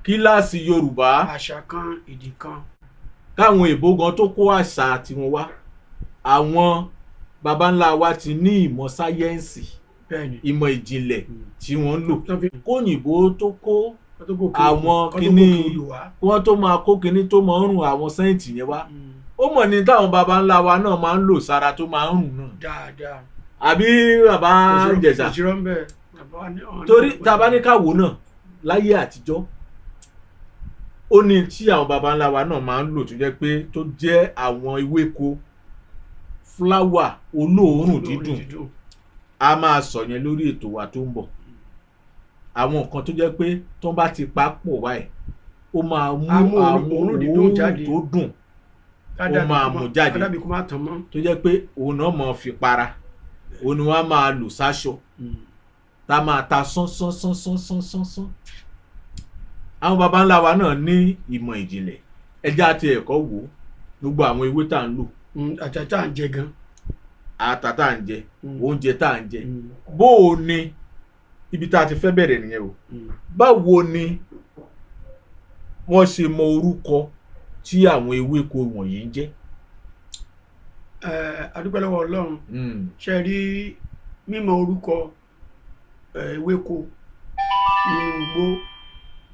Kíláàsì Yorùbá. Àṣà kan, èdè kan. Káwọn èbó gan tó kó àṣà tiwọn wá, àwọn baba ńlá wa ti ní ìmọ̀ sáyẹ́ǹsì, Bẹ́ẹ̀ni. ìmọ̀ ìjìnlẹ̀ tí wọ́n ń lò Tán fi kóyìnbó tó kó kán tó gòkè àwọn òkun, kán tó gòkè odò wá. kí wọ́n tó máa kó kinní tó máa ń rùn, àwọn scent yẹn wá. Ó mọ̀ ní táwọn baba ńlá wa náà máa ń lò sára tó máa ń rùn náà. Dáadáa. Àbí bàbá Ìjẹ̀ṣà? Kò sí rọ́ ń bẹ̀. Bàbá wa ní ọ̀hún Torí náà. tá a bá ní ká wò náà, láyé àtijọ́, ó ní tí àwọn baba ńlá wa náà máa ń lò tó jẹ́ pé tó jẹ́ àwọn ewéko, flower olóòórùn dídùn. A máa sọ yẹn lórí ètò wa tó ń bọ̀, àwọn nǹkan tó jẹ́ pé tó bá ti pa pọ̀ báyìí, ó máa mú Á mú àwọn òórùn dídùn jáde. tó dùn, ó máa mú jáde. Kádàbí kó má tán mọ́. Tó jẹ́ pé òun náà máa fi para, òun ni wọ́n á máa lò sáṣọ tá a máa ta sán sán sán sán sán sán sán. Àwọn baba ńlá wa náà ní ìmọ̀ ìjìnlẹ̀. Ẹjẹ́ àti ẹ̀kọ́ wò ó, gbogbo àwọn ewé tá à ń lò, Àtàtà à ń jẹ gan. Ata tá à ń jẹ, oúnjẹ tá à ń jẹ. Bó o ní ibi tá a ti fẹ́ bẹ̀rẹ̀ nìyẹn o. Báwo ni wọ́n ṣe mọ orúkọ tí àwọn ewéko wọ̀nyí ń jẹ́? A dúpẹ́ lọ́wọ́ Ọlọ́run. Ṣe rí mímọ̀ orúkọ ewéko nínú igbó,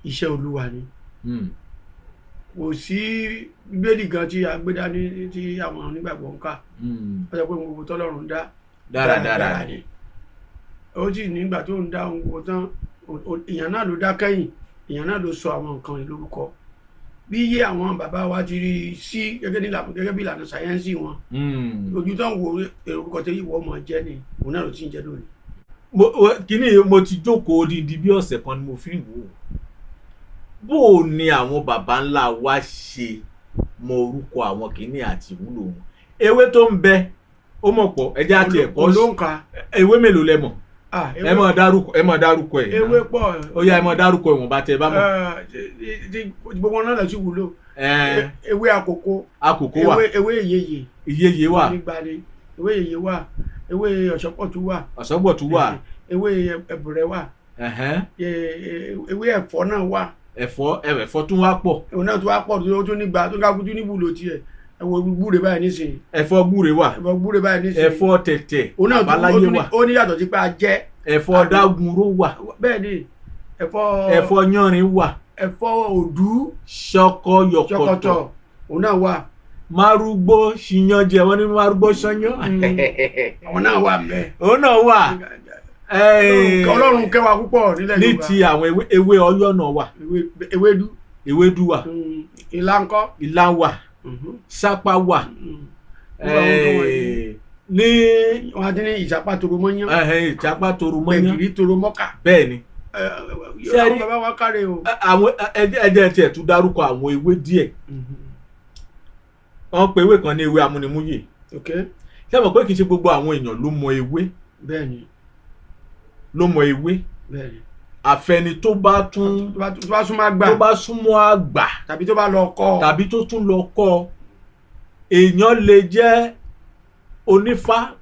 iṣẹ́ Olúwa ni. Kò sí Bíbélì gan tí a gbé dání tí àwọn onígbàgbọ́ ń kà. Wọ́n sọ pé ohun gbogbo tọ́lọ́run dá dáradára ni. Ó sì nígbà tó ń dá ohun gbogbo tán, èèyàn náà ló dá kẹ́yìn, èèyàn náà ló sọ àwọn nǹkan yìí lórúkọ. Bí iye àwọn bàbá wa ti rí i sí gẹ́gẹ́ bí ìlànà sáyẹ́ǹsì wọn, ojú tó ń wo orúkọ tó yíwọ́ ọmọ jẹ́ ni òun náà ló ti ń jẹ́ lónìí. Kíní mo ti jókòó odindi bí ọ̀sẹ̀ kan ni mo fi ń wò ó, bó o ní àwọn baba ńlá wa ṣe mọ orúkọ àwọn kíní àti ìwúlò wọn. Ewé tó ń bẹ, ó mọ̀ pọ̀. Ẹjẹ́ àti ẹ̀kọ́ Kò ló ń ka. Ewé mélòó lẹ mọ̀? Ah, Ẹ mọ̀ dárúkọ, ẹ mọ̀ dárúkọ ẹ̀ náà. Ewé pọ̀. Ó yá, ẹ mọ̀ dárúkọ ìwọ̀nba tẹ bá mọ̀. Tí gbogbo wọn náà lọ sí wúlò. Ewé àkókò. Àkókò wà. Ewé ìyeyè. Ìyeyè wà. Nígbàdí ewé ìyeyè wà, ewé ọ̀ṣọ́pọ̀tù wà. Ọ̀ṣọ́gbọ̀tún wà. Ewé ẹ̀bùrẹ́ wà. Ewé ẹ̀fọ́ náà wà. Ẹ̀fọ́ tún wá pọ̀. Òun náà tó wá pọ̀ tó tún nígbà tó ká tún ní wúlò tiẹ̀. Ẹ wo gbúre báyìí nísìnyí. Ẹ̀fọ́ gbúre wà. Ẹ̀fọ́ gbúre báyìí nísìnyí. Ẹ̀fọ́ tẹ̀tẹ̀ Òun náà tún ó àbáláyé tún wà. ó ní yàtọ̀ sí pé a jẹ́. Ẹ̀fọ́ dágunró wà. Bẹ́ẹ̀ ni, ẹ̀fọ́ Ẹ̀fọ́ yánrin wà. Ẹ̀fọ́ òdú. Ṣọkọ yọkọtọ. Ṣọkọtọ̀, òun náà wà. Márúgbó ṣiyán jẹ, wọn ní márúgbó ṣányán. Àwọn náà wà mbẹ. Òun náà wà. Ọlọ́run kẹwàá púpọ̀ nílẹ̀ Ní Yorùbá. ti àwọn ewé ọyọ́ náà wà. Ewédú. Ewédú wà. Ilá ńkọ́? Ilá wà, sápá wà. Gbogbo àwọn nǹkan wọ̀nyí. Ní Wọn á ti ní ìsapá toro mọ́yán. Ìjàpá toro mọ́yán. Gbẹ̀gìrì toro mọ́kà. Bẹ́ẹ̀ ni. Ṣé Àwọn bàbá wa káre o. Àwọn ẹjẹ tiẹ̀ tún dárúkọ àwọn ewé díẹ̀. Wọ́n pe ewé kan ní ewé amúnimúyè. Ṣé mọ̀ pé kì í ṣe gbogbo àwọn èèyàn ló mọ ewé? Bẹ́ẹ̀ni. Ló mọ ewé. Bẹ́ẹ̀ni. Àfẹni tó bá tún Tó bá súnmọ́ àgbà. Tó bá súnmọ́ àgbà. Tàbí tó bá lọ kọ́. Tàbí tó tún lọ kọ́. Èèyàn lè jẹ́ onífá,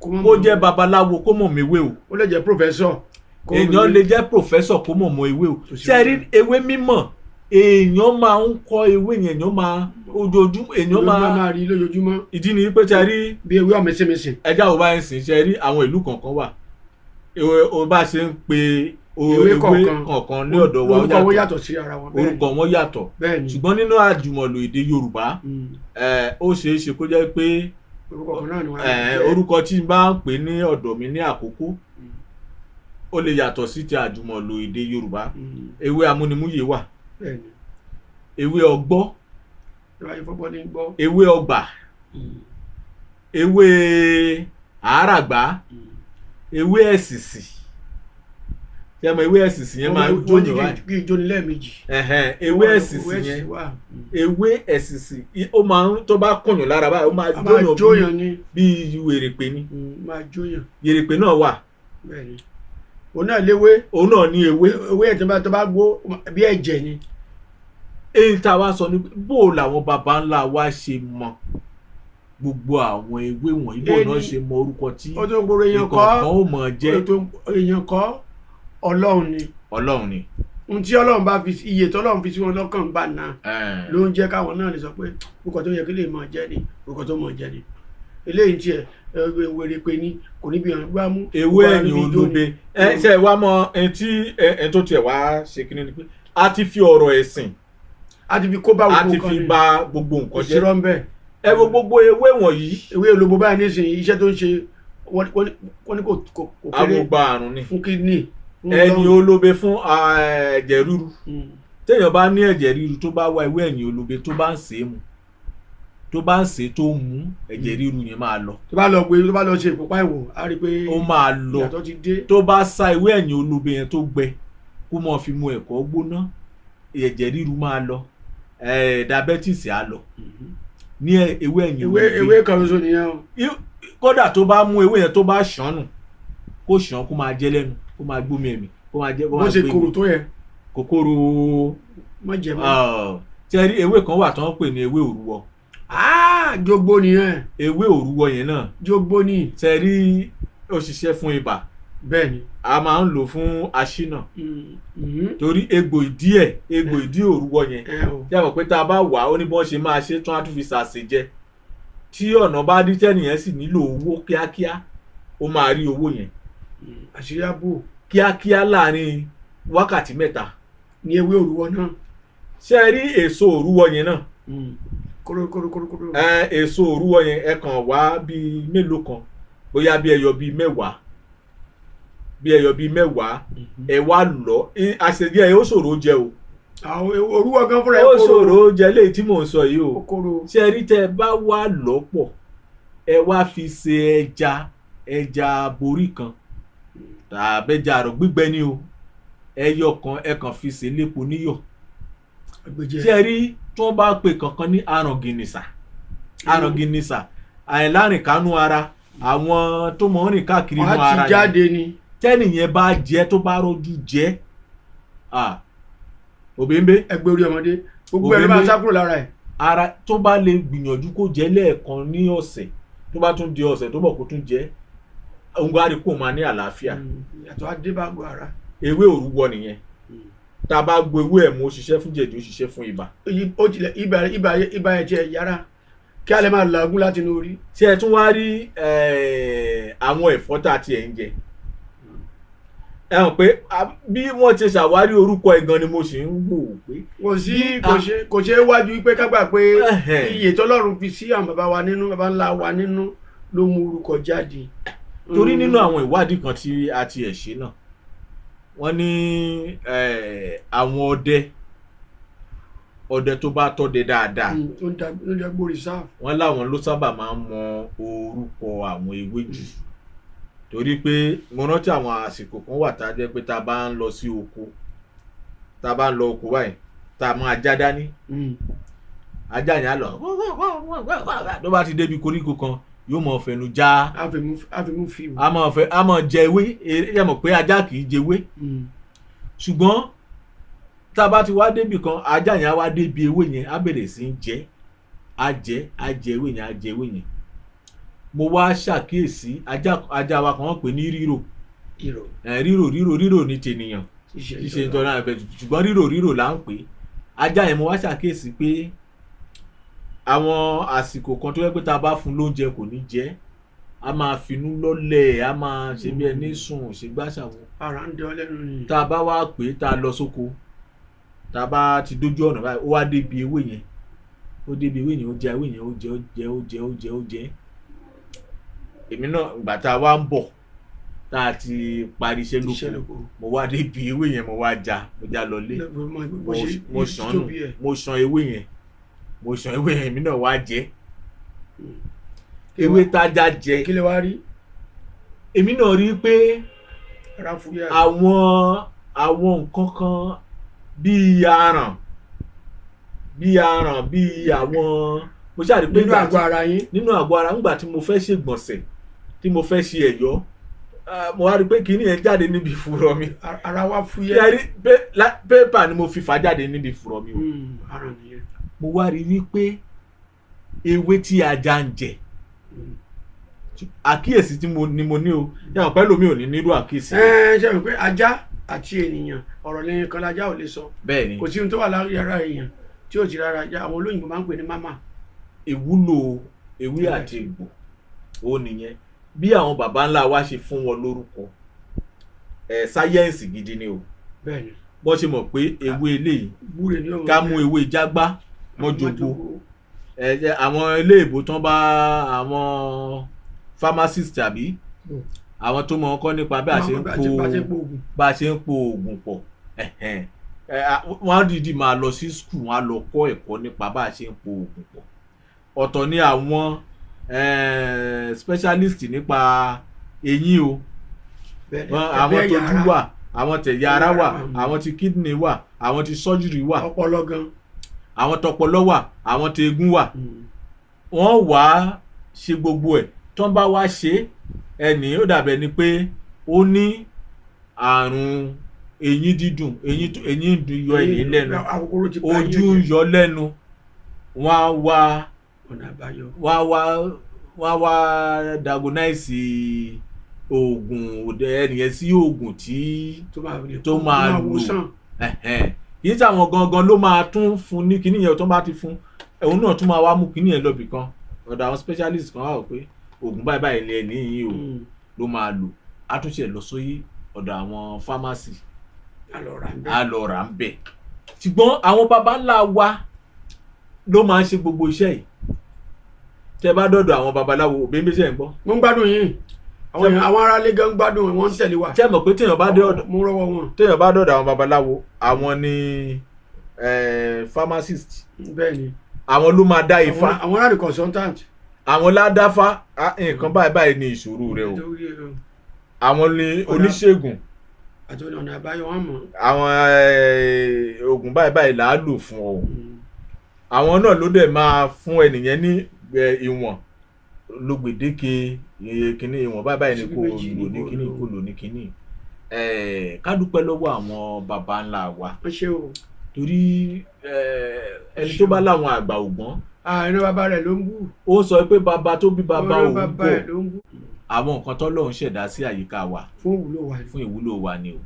Kó má kó mọ̀. jẹ́ babaláwo, kó mọ̀ méwé o. Ó lè jẹ́ professor kó mọ̀ Èèyàn méwé. lè jẹ́ professor, kó mọ̀ mọ̀ ewé o. Kò sí Ṣé ẹ rí ewé mímọ̀, èèyàn máa ń kọ́ ewé yẹn, èèyàn máa ojoojúmọ́ èèyàn máa máa máa rí lójoojúmọ́. Ìdí ni pé ṣe rí bí ewé ọ̀mẹ́sẹ̀mẹsẹ̀. Ẹjá ò bá ń sìn, ṣe rí àwọn ìlú kọ̀ọ̀kan wà, ewé o bá ṣe ń pe ewé ewé kọ̀ọ̀kan. kọ̀ọ̀kan ní ọ̀dọ̀ wa, ó Orúkọ wọn yàtọ̀. Yàtọ̀ sí ara wọn, bẹ́ẹ̀. Orúkọ wọn yàtọ̀. Bẹ́ẹ̀ ni. Ṣùgbọ́n nínú àjùmọ̀lò èdè Yorùbá, ó ṣeé ṣe kó jẹ́ pé Orúkọ kan náà ni wọ́n á jẹ́. Orúkọ tí n bá ń pè ní ọ̀dọ̀ mi ní Àkókó, ó lè yàtọ̀ sí ti àjùmọ̀lò èdè Yorùbá. Ewé amúnimúyè wà. Bẹ́ẹ̀ ni. Ewé ọgbọ́. Ìwà ìfọ́bọ́ ní gbọ́. Ewé ọgbà, ewé àáràgbá, ewé ẹ̀sìsì. Ṣé mo ewé ẹ̀sìsì yẹn máa ń Wọ́n ní jóyàn báyìí? Kí ìjóni lẹ́ẹ̀mejì. Ẹ̀hẹ̀n, ewé ẹ̀sìsì yẹn wà. Ewé ẹ̀sìsì ó máa ń tó bá kùnyàn lára báyìí, ó máa A máa jóyàn jóyàn ni. bí wèrèpè ni. Máa jóyàn. Yèrèpè náà wà. Bẹ́ẹ̀ ni, òun náà léwé. Òun náà ní ewé. Ewé ẹ̀ tó bá gbó, bí ẹ̀jẹ̀ ni. Èyí tá a wá sọ ni pé bó o làwọn baba ńlá wa ṣe mọ gbogbo àwọn ewé wọ̀nyí, bó o náà ṣe mọ orúkọ tí Ó tó gbòòrò, èèyàn kọ́. ìkọ̀ọ̀kan ó mọ̀ jẹ́. Ó tó èèyàn kọ́, Ọlọ́run ni. Ọlọ́run ni. Ohun tí Ọlọ́run bá fi iye tọ́lọ́run fi sí wọn lọ́kàn gbà náà ló ń jẹ́ káwọn náà lè sọ pé orúkọ tó yẹ kí lè máa jẹ́ ni, orúkọ tó máa jẹ́ ni eléyìí tiẹ̀ wèrè pé ní kò níbi hàn gbá mú. Ewé ẹ̀yìn olóbe, ẹ ṣe wá mọ ẹni tí ẹ tó tiẹ̀ wá ṣe kínní ni pé a ti fi ọ̀rọ̀ ẹ̀sìn A ti fi kó bá a gbogbo ti nǹkan fi ni. bà gbogbo Kò nǹkan sí jẹ́. rọ́ ń bẹ́ẹ̀. Ẹ wo gbogbo ewé wọ̀nyí. Ewé olóbo báyìí nísìnyí, iṣẹ́ tó ń ṣe, wọ́n ní kò kéré. Awogba àrùn ni. Fún kidney, fún Ẹ̀yìn lung. olóbe fún ẹ̀jẹ̀ ríru. Téèyàn bá ní ẹ̀jẹ̀ ríru, tó bá wá ewé ẹ̀yìn olóbe, tó bá ń sè é mu, tó bá ń sè é tó ń mu, ẹ̀jẹ̀ ríru yẹn máa lọ. Tó bá lọ gbé, tó bá lọ ṣe ìfúnpá ìwò, á rí i pé Ó máa lọ. ìyàtọ̀ ti dé. Tó bá sá ewé ẹ̀yìn olóbe yẹn tó gbẹ, kó máa fi mu ẹ̀kọ́ gbóná, ẹ̀jẹ̀ ríru máa lọ, diabetes á lọ ní ewé ẹ̀yìn Ewé olóbe. Ewé kan ṣoṣo nìyẹn o. Kódà tó bá mú ewé yẹn, tó bá ṣàn nù, kó ṣàn, kó máa jẹ lẹ́nu, kó máa gbómi ẹ̀mí, kó máa jẹ, kó Bó máa ṣe gbé korò tó yẹ, kòkòrò. Má jẹ mọ́. Tẹ́rí ewé kan wà tó ń pè ní ewé òrúwọ. Ah, jogbo nìyẹn. Ewé òrúwọ yẹn náà, Jogbo ni. tẹ́rí ó ṣiṣẹ́ fún ibà. Bẹ́ẹ̀ ni. A máa ń lò fún aṣínà, torí egbò ìdí ẹ̀, egbò ìdí òrúwọ yẹn, Ẹ o. tí a mọ̀ pé tá a bá wà ó ní bọ́n ṣe máa ṣe tún, á tún fi ṣàṣe jẹ. Tí ọ̀nà bá dí, tẹ́nìyẹn sì nílò owó kíákíá, ó máa rí owó yẹn Àṣírí àbò. kíákíá láàrin wákàtí 3. Ní ewé òrúwọ náà. Ṣé ẹ rí èso òrúwọ yẹn náà? Kóró kóró kóró kóró. Ẹ èso òrúwọ yẹn, ẹ kàn wá bíi mélòó kan, bóyá bíi ẹyọ bíi 10, bíi ẹyọ bíi 10, ẹ wá lọ àṣejẹ ẹ. Ó ṣòro jẹ o. Àwọn òrúwọ gan fúnra ẹ Ó kóró. ṣòro jẹ léyìí tí mò ń sọ yìí o. Ó kóró. Ṣé ẹ rí, tẹ ẹ bá wá lọ́pọ̀, ẹ wá fi ṣe ẹja, ẹja borí kan tàbẹ́jà àrọ̀ gbígbẹ ni o, ẹyọ kan, ẹ kàn fi ṣe lépo níyọ̀. Àgbèjẹ. Ṣé ẹ rí tí wọ́n bá pe kankan ní aràngìnìsà, aràngìnìsà, àìlárìn kánú ara, àwọn tó mọ̀ ń rìn káàkiri Wọ́n inú á ara ti yẹn, jáde ni. tẹ́nìyẹn bá jẹ, tó bá rọ́jú jẹ, òbẹ́ńbé. Ẹgbẹ́ orí ọmọdé gbogbo ẹ̀ ló máa Òbẹ́ńbé. sá kúrò lára ẹ̀. Ara tó bá lè gbìyànjú kó jẹ lẹ́ẹ̀kan ní ọ̀sẹ̀, tó bá tún di ọ̀sẹ̀ tó bọ̀, kó tún jẹ, òun á rí kó máa ní àlàáfíà. Ìyàtọ̀ á dé bá àgọ́ ara. Ewé òrúwọ nìyẹn. Tá a bá gbo ewé ẹ̀ mú, ó ṣiṣẹ́ fún jẹ̀dí, ó ṣiṣẹ́ fún ibà. Ó tilẹ̀ ibà ẹ̀ tiẹ̀ yára kí a lè máa làágùn láti inú orí. Ṣé ẹ tún wá rí àwọn ẹ̀fọ́ tá a tiẹ̀ ń jẹ? Ẹ hàn pé bí wọ́n ti ṣàwárí orúkọ ẹ̀ gan ni mo sì ń wò ó pé Kò sí, kò ṣe é wájú pé ká gbà pé iye tọ́lọ́run fi sí àwọn bàbá wa nínú, bàbá ńlá wa nínú ló mú orúkọ jáde. Torí nínú àwọn ìwádìí kan tí a ti ẹ̀ ṣe náà, wọ́n ní àwọn ọdẹ tó bá tọ́dẹ dáadáa, Tó ń dàgbò reserve. Wọ́n láwọn ló sábà máa ń mọ orúkọ àwọn ewé jù, torí pé mo rántí àwọn àsìkò kan wà tá a jẹ́ pé tá a bá ń lọ sí oko, tá a bá ń lọ oko báyìí, tá a máa já dání, ajá yẹn á lọ, tó bá ti débi koríko kan, yóò mọ fẹnu já. Àfimú fi wò. A máa fẹ́, a máa jẹ ewé. Ẹ mọ̀ pé ajá kì í jẹ ewé, ṣùgbọ́n tá a bá ti wá débì kan, ajá yẹn á wá débi ewé yẹn, á bẹ̀rẹ̀ sí í jẹ, á jẹ, á jẹ ewé yẹn, á jẹ ewé yẹn. Mo wá ṣàkíyèsí ajá wa kan, wọ́n pè ní Rírò. Ìrò. Ẹ, Rírò, Rírò, Rírò ní tènìyàn. Ṣíṣe. Ṣíṣe ìtọ́ra ẹ̀bẹ̀, ṣùgbọ́n Rírò, Rírò là ń pè é. Ajá yẹn, mo wá ṣàkíyèsí pé àwọn àsìkò kan tó yẹ pé tá a bá fún lóúnjẹ, kò ní jẹ, a máa finú lọ́lẹ̀, a máa ṣe bí ẹni sùn, ṣe gbàṣàwọ̀. Ara ń dán lẹ́nu ni. Tá a bá wá pè é, tá a lọ sóko, tá a bá ti dójú ọ̀nà báyìí, ó wá débi ewé yẹn, ó débi ewé yẹn, ó jẹ ewé yẹn, ó jẹ, ó jẹ, ó jẹ, ó jẹ, ó jẹ. Èmi náà, ìgbà tá a wá ń bọ̀, tá a ti parí iṣẹ́ Iṣẹ́ lóko, lóko. mo wá débi ewé yẹn, mo wá já, mo já lọlé. Bó ṣe Mo ṣàn nù tóbi ẹ̀. Mo ṣan ewé yẹn, mo ṣan ewé yẹn, èmi náà wá jẹ ewé tájá jẹ. Kí lè wá rí? Èmi náà rí i pé Ara fúyà. àwọn nǹkan kan bíi aràn, bíi aràn, bíi àwọn, mo ṣáà rí i pé Nínú ìgbà àgọ́ ara yín. Nínú àgọ́ ara, ńgbà tí mo fẹ́ ṣègbọ̀nsẹ̀, tí mo fẹ́ ṣe ẹ̀yọ́, mo wá rí i pé kinní yẹn jáde níbi ìfúrọ̀ mi. Ara wa fúyẹ́. Ṣé ẹ rí pépà ni mo fi fà jáde níbi ìfúrọ̀ mi o. Ara nìyẹn. Mo wá rí i wípé ewé tí ajá ń jẹ, àkíyèsí tí mo ní, mo ní o, yàrá pẹ́lú mi ò ní nírú àkíyèsí. Ẹ ṣe mọ̀ pé ajá àti ènìyàn, ọ̀rọ̀ lẹ́yìn kan lajá ò lè sọ. Bẹ́ẹ̀ ni. Kò sí ohun tó wà lára ara èèyàn tí ò sí lára ajá. Àwọn olóyìnbó máa ń pè ní mámà. Ìwúlò ewé àti egbò ó nìyẹn. Bí àwọn baba ńlá wa ṣe fún wọn lórúkọ ẹ, sáyẹ́ǹsì gidi ni o. Bẹ́ẹ̀ ni. Bọ́n ṣe mọ̀ pé ewé eléyìí, Gbúre ni ó ká mú ewé jágbá mọ́jogbo ẹ jẹ́ àwọn iléèbó tán bá àwọn pharmacist àbí àwọn tó mọ̀ ọkọ́ nípa bí a ṣe ń po bá a ṣe ń po oògùn. Bá a ṣe ń po oògùn pọ̀, ẹ̀hẹ̀n. Ẹ, wọ́n á dìídì máa lọ sí school, wọ́n á lọ kọ́ ẹ̀kọ́ nípa bá a ṣe ń po oògùn pọ̀. Ọ̀tọ̀ ni àwọn specialist nípa eyín o. Bẹ́ẹ̀ ni. Àwọn ẹ̀yà tójú ara, wà, àwọn tẹ̀yà ara wà, Mm. àwọn ti kidney wà, àwọn ti surgery wà, ọpọlọ gan. Àwọn tọpọlọ wà, àwọn ti eegun wà. Wọ́n wá ṣe gbogbo ẹ̀ tán, bá wá ṣe é, ẹnì ó dàbẹ̀ ni pé ó ní àrùn eyín dídùn, eyín ń dùn, yọ ẹni lẹ́nu, àkókò ti bá ojú yín ń jẹ́. Yọ lẹ́nu, wọ́n á wá Ọ̀nà àbáyọ. Wọ́n á wá diagnose oògùn òde ẹnìyẹn sí oògùn tí tó máa lè tó máa lò. Wò sàn. Ẹ̀hẹ́n. Kì í ṣe àwọn gangan ló máa tún fún ní kinní yẹn. Tó bá ti fún, òun náà tún máa wá mú kinní yẹn lọ bì kan, ọ̀dọ̀ àwọn specialist kan wà, wò pé oògùn báyìí báyìí ni ẹni yìí o ló máa lò. Á tún ṣe lọ sóyè ọ̀dọ̀ àwọn pharmacy, á lọ rà ń bẹ́ẹ̀. Á lọ rà ń bẹ̀. Ṣùgbọ́n àwọn baba ńlá wa ló máa ń ṣe gbogbo iṣẹ́ yìí. Tẹ bá dọ̀dọ̀ àwọn babaláwo, òbí ń bí sẹ́ ń gbọ́. Mo ń gbádùn yín. Àwọn èèyàn, àwọn aráalé gan ń gbádùn, wọ́n ń tẹ̀lé wa. Ṣé ẹ mọ̀ pé téèyàn bá dé ọ̀dọ̀ Mo rọ́wọ́ wọn. téèyàn bá dọ̀dọ̀ àwọn babaláwo, àwọn ni pharmacist, Bẹ́ẹ̀ ni. àwọn ló máa dá ifá. Àwọn aráàlú consultant. Àwọn ládáfá. Ah, nǹkan báyìí báyìí ni ìṣòro rẹ o. Àwọn ni oníṣègùn. Àti ọ̀nà àbáyọ wọn mọ̀. Àwọn oògùn báyìí báyìí là á lò fún ọ. Àwọn náà ló dẹ̀ máa fún ẹnìyẹn ní ìwọ̀n ló gbèdéke iye kíní, ìwọ̀n báyìí báyìí ni kò Síbí méjì lò ni ní kò kíní, lò. kò lò ní kíní. Ká dúpẹ́ lọ́wọ́ àwọn baba ńlá wa, Wọ́n ṣe o. torí ẹni tó bá láwọn àgbà ògbọ́n, Àìrán bàbá rẹ̀ ló ń bú. Ó sọ pé baba tó bí baba Ìran òun bàbá bọ̀. ẹ̀ ló ń bú. Àwọn nǹkan tọ́lọ́run ṣẹ̀dá sí àyíká wa Fún ìwúlò wa ni. Fún ìwúlò wa ni o.